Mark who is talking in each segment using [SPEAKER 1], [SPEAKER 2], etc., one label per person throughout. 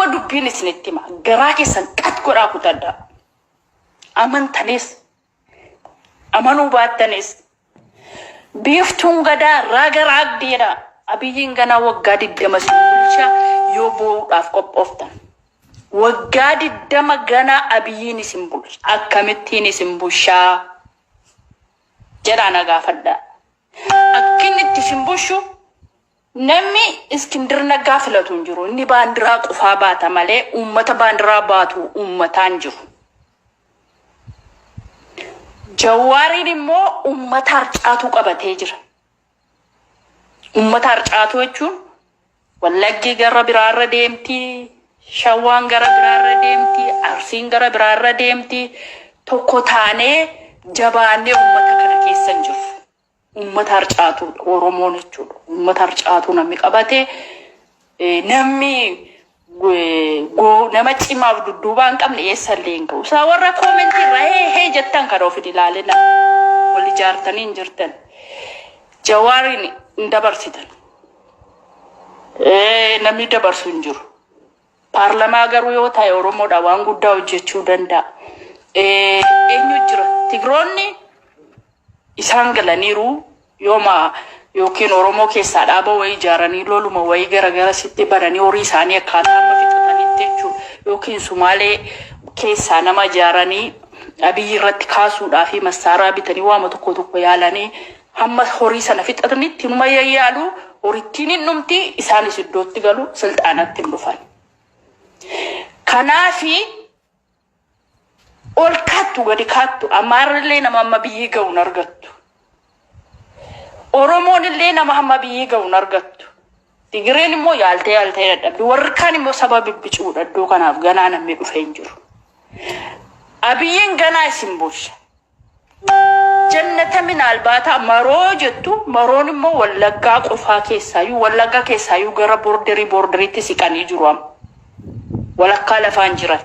[SPEAKER 1] Amma dubbiin isinitti hima. Garaa keessan qat godhaa kutadhaa. Amantanis amanuu baattanis biiftuun gadaa raaga raagdeedha. Abiyyiin ganaa waggaa 20 isin bulcha yoo boo'uudhaaf qophooftan. Waggaa 20 ganaa Abiyyiin isin bulcha. Akkamittiin isin bulchaa jedhaa na gaafadhaa. Akki inni itti isin bulchu namni Iskindir Naggaa filatu hin jiru. Inni baandiraa qofaa baata malee uummata baandiraa baatu uummataa hin jiru. Jawaariin immoo uummata harcaatuu qabatee jira. Uummata harcaatuu jechuun Wallaggi gara biraarra deemti, Shawaan gara biraarra deemti, Arsiin gara biraarra deemti. Tokko taanee jabaannee uummata kana keessa hin jirru. Uummata harcaatuudha Oromoon jechuudha. Uummata harcaatuu namni qabate namni nama cimaaf dudduubaa hin qabne eessallee hin ga'u. Isaa warra koomentii irraa hee hee jettan kana of hin ilaalina. Wal ijaartanii hin jirtan. Jawaariin hin dabarsitan. Namni dabarsu hin jiru. Paarlamaa garuu yoo ta'e Oromoodha waan guddaa hojjechuu danda'a. Eenyu jira? Tigiroonni isaan galaniiru yooma yookiin Oromoo keessaa dhaaba wayii ijaaranii loluma wayii gara gara sitti bananii horii isaanii akkaataa amma fixatanitti jechuudha. Yookiin Sumaalee keessaa nama ijaaranii Abiyyi irratti kaasuudhaa fi massaaraa bitanii waama tokko tokko yaalanii hamma horii sana fixatanitti numa yayyaalu horittiin hin dhumti isaanis iddootti galu silxaanatti hin dhufan. Kanaafi ol kaattu gadi kaattu Amaarrillee nama amma biyyii ga'u hin argattu. Oromoon illee nama hamma biyyii ga'u hin argattu. Tigireen immoo yaaltee yaaltee dadhabdi. Warri kaan immoo saba bibbicuudha iddoo kanaaf ganaa namni dhufee hin jiru. Abiyyiin ganaa isin bulcha. Jannata minaalbaata maroo jettu maroon immoo wallaggaa qofaa keessaayyuu wallaggaa keessaayyuu gara boorderii boorderiitti siqanii jiru amma. Walakkaa lafaan jiran.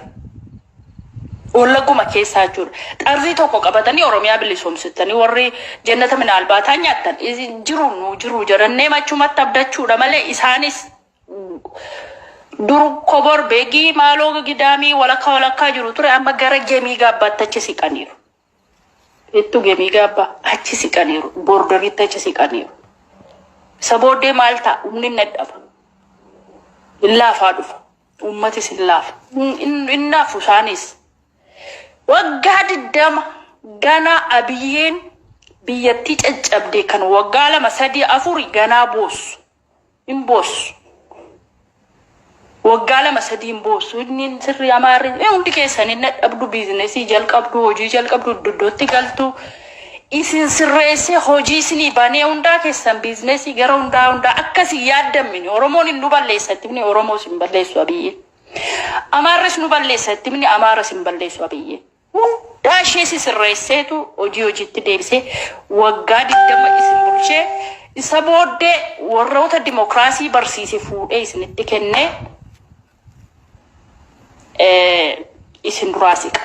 [SPEAKER 1] Wallagguma keessaa jechuudha. Xarzii tokko qabatanii Oromiyaa bilisoomsitanii warri jannata minaalbaataa nyaattan jiru nu jiru jedhannee machumatti abdachuudha malee isaanis dur kobor beegii maaloo gidaamii walakkaa walakkaa jiru ture amma gara gemii gaabbaatti achi siqaniiru. Ittu gemii gaabbaa achi siqaniiru. Boordariitti achi siqaniiru. Isa booddee maal ta'a? Humni hin dadhaba. Hin laafaa dhufa. Uummatis hin laafa. Hin naafu isaanis. Waggaa 20 ganaa Abiyyiin biyyattii caccabde kan waggaa 2 3 4 ganaa boossu. Hin boossu. Waggaa 2 3 hin boossu. Inni sirrii amaarri hundi keessan hin dadhabdu biizinesii jalqabdu hojii jalqabdu iddoo iddootti galtu. Isin sirreessee hojii isinii banee hundaa keessan biizinesii gara hundaa hundaa akkasii yaaddammini. Oromoon hin nu balleessa itti himni Oromoos hin balleessu Abiyyiin. Amaarris nu balleessa itti himni Amaaras hin balleessu Abiyyiin. Hundaa ishee si sirreesseetu hojii hojiitti deebisee waggaa 20 isin bulchee isa booddee warroota dimokiraasii barsiise fuudhee isinitti kennee isin duraa siqa.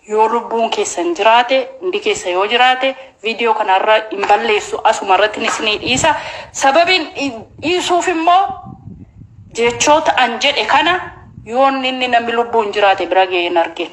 [SPEAKER 1] Yoo lubbuun keessan jiraate hundi keessa yoo jiraate viidiyoo kanarra hin balleessu asuma irratti isinii dhiisa. Sababiin dhiisuuf immoo jechoota an jedhe kana yoon inni namni lubbuun jiraate bira ga'ee hin argine.